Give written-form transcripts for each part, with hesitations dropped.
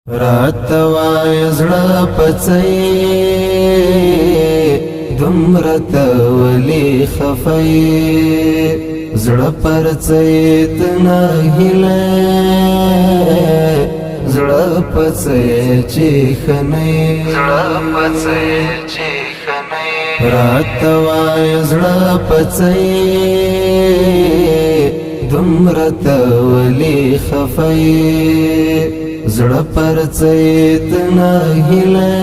راته وایه زړه پڅې، دومره ته ولې خفه یې؟ زړه پر څه ته ناهیلی، زړه پڅې چې ښه نه یې. زړه پڅې چې ښه نه یې. راته وایه زړه پڅې، دومره ته ولې خفه یې؟ زړه پر څه ته ناهیلی،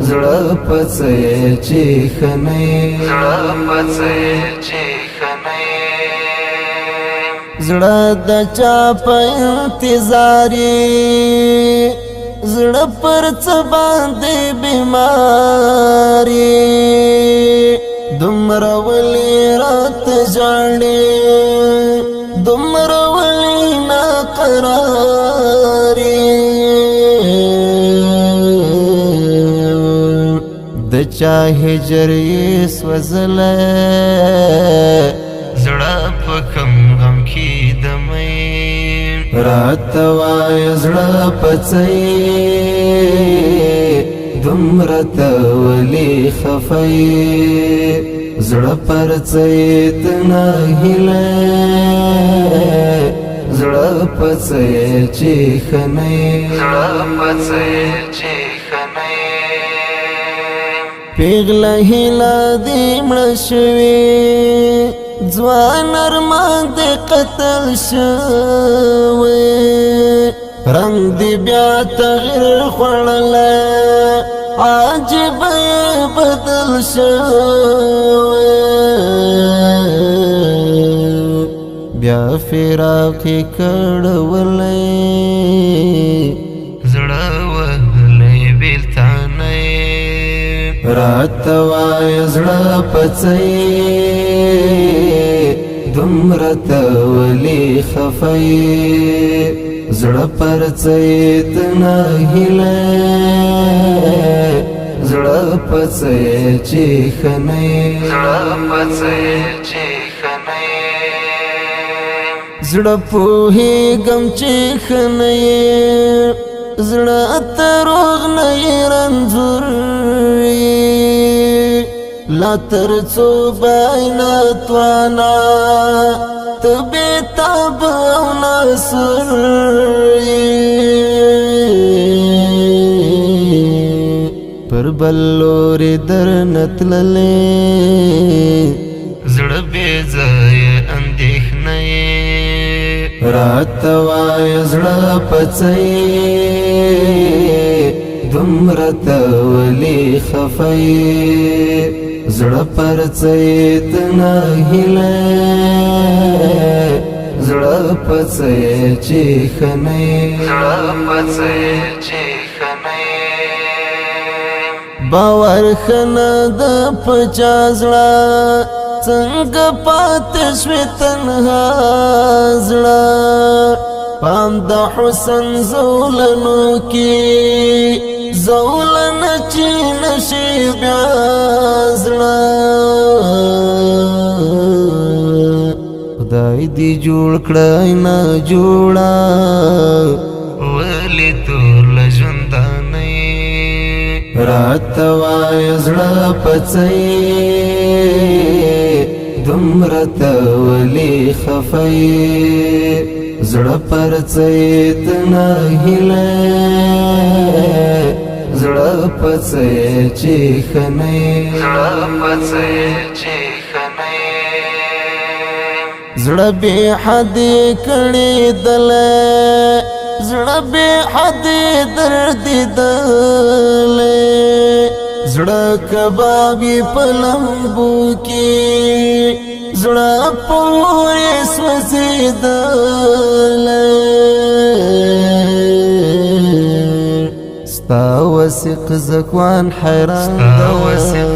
زړه پڅې چې ښه نه یې. زړه پڅې چې ښه نه یې. زړه د چا په انتظار، زړه پر څه باندې بیماری؟ دومره ولې راته ژاړې، دومره ولې ناقراري؟ د چا هجر یې سوځلی، زړه په کم غم کې د مې. راته وایه زړه پڅې، دومره ته ولې خفه یې؟ زړه پر څه ته ناهیلی، زړه پڅې چې ښه نه یې. زړه پڅې چې ښه نه یې. پیغله هیله دې مړه شوې، ځوان ارمان دې قتل شوی، رنګ دې بیا تغیر خوړلی، عجب یې بدل شوی، بیا فراق کړولی، زړه وهلی بیلتانه یې. راته وایه زړه پڅې، دومره ته ولې خفه یې؟ زړه پر څه ته ناهیلی، زړه پڅې چې ښه نه یې. زړه پڅې چې ښه نه یې. زړه پوهېږم چې ښه نه یې، زړه ته روغ نه یې، رنځور یې، لا تر څو به ناتوانا ته بېتاب او ناصر یې؟ پر بل لوري درنه تللې، زړه بې ځایه اندېښنه یې. راته وایه زړه پڅې، دومره ته ولې خفه یې؟ زړه پر څه ته ناهیلی، زړه پڅې چې ښه نه یې. زړه پڅې چې ښه نه یې. باور ښه نه د په چا زړه، څنګه پاتې شوې تنها زړه؟ پام د حسن زولنو کې زولن چې نشي بیا زړه. خدای دې جوړ کړی نه جوړه، ولې تور له ژوندانه یې؟ راته وایه زړه پڅې، دومره ته ولې خفه یې؟ زړه پر څه ته ناهیلی، زړه پڅې چې ښه نه یې. زړه پڅې چې ښه نه یې. زړه بې حدې کړې دلی، زړه بې حدې درد دلی، زړه کبابي په لمبو کې، زړه پورې سوځېدلی. ستا وثیق ځکوان حیران ستا وثیق